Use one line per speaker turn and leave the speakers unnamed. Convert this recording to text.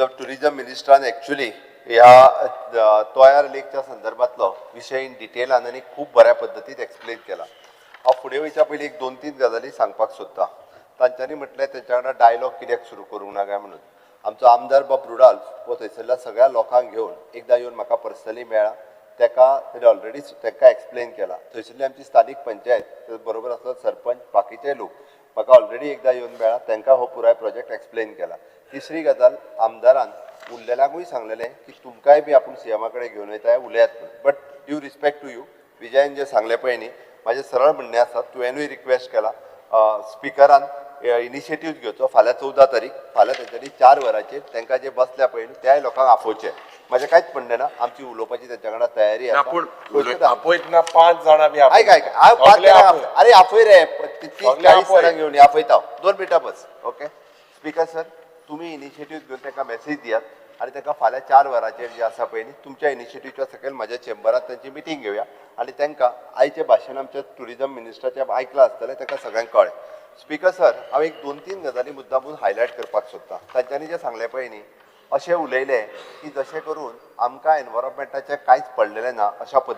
आमच्या tourism मिनिस्टरान actually ह्या तोयार लेकच्या संदर्भातलो विशय इन डिटेलान आनी खूब बऱ्या पद्दतीन एक्सप्लेन केला. हांव फुडें वयच्या पयलीं एक दोन तीन गजाली सांगपाक सोदता. तांच्यांनी म्हटलें तेंच्या वांगडा डायलॉग कित्याक सुरू करूंक ना काय म्हणून. आमचो आमदार बाब रुडाल्फ हो थंयसरल्या सगळ्या लोकांक घेवन एकदां येवन म्हाका पर्सनली मेळ्ळा. तेका तेणे ऑलरेडी तेका एक्सप्लेन केला. थंयसरली आमची स्थानीक पंचायत बरोबर आसलो सरपंच, बाकीचे लोक म्हाका ऑलरेडी एकदां येवन मेळ्ळा. तांकां हो पुराय प्रोजेक्ट एक्सप्लेन केला. तिसरी गजाल, आमदारान उरलेल्यांकूय सांगलेलें की तुमकांय बी आपूण सीएमा कडेन घेवन वयता, उलयात म्हणून. But due respect to you, विजयान जें सांगलें पळय न्ही, म्हाजें सरळ म्हणणें आसा, तुवेंनूय रिक्वेस्ट केला, स्पिकरान इनिशिएटीव घेवचो. फाल्यां 14 तारीख, फाल्यां तेंच्यांनी 4 वरांचेर तांकां जे बसल्या पळय न्ही त्याय लोकांक आफोवचें. म्हाजें कांयच म्हणणें ना. आमची उलोवपाची तेंच्या वांगडा तयारी
ना
आसा.
पूण आपयतना 5 जाणां बी
आयक आयक, हांव 5
सगळे
जाणांक
आपय.
अरे आपय रे, 30
सगळे
40
आपय.
जाणांक घेवन आपयता हांव. 2 मिनटां बस. ओके स्पिकर सर, तुमी इनिशिएटीव घेवन तांकां मॅसेज दियात आनी तांकां फाल्यां 4 वरांचेर जे आसा पळय न्ही तुमच्या इनिशिएटिवच्या सकयल म्हाज्या चेंबरांत तांची मिटींग घेवया आनी तांकां आयचें भाशण आमच्या टुरिजम मिनिस्टराचें आयकलां आसतलें, तांकां सगळ्यांक कळ्ळें. स्पिकर सर, हांव एक दोन तीन गजाली मुद्दामून हायलायट करपाक सोदता. तांच्यांनी जें सांगलें पळय न्ही, अशें उलयलें की जशें करून आमकां एनवायरमेंटाचें कांयच पडलेलें ना अशा पद्दतीन.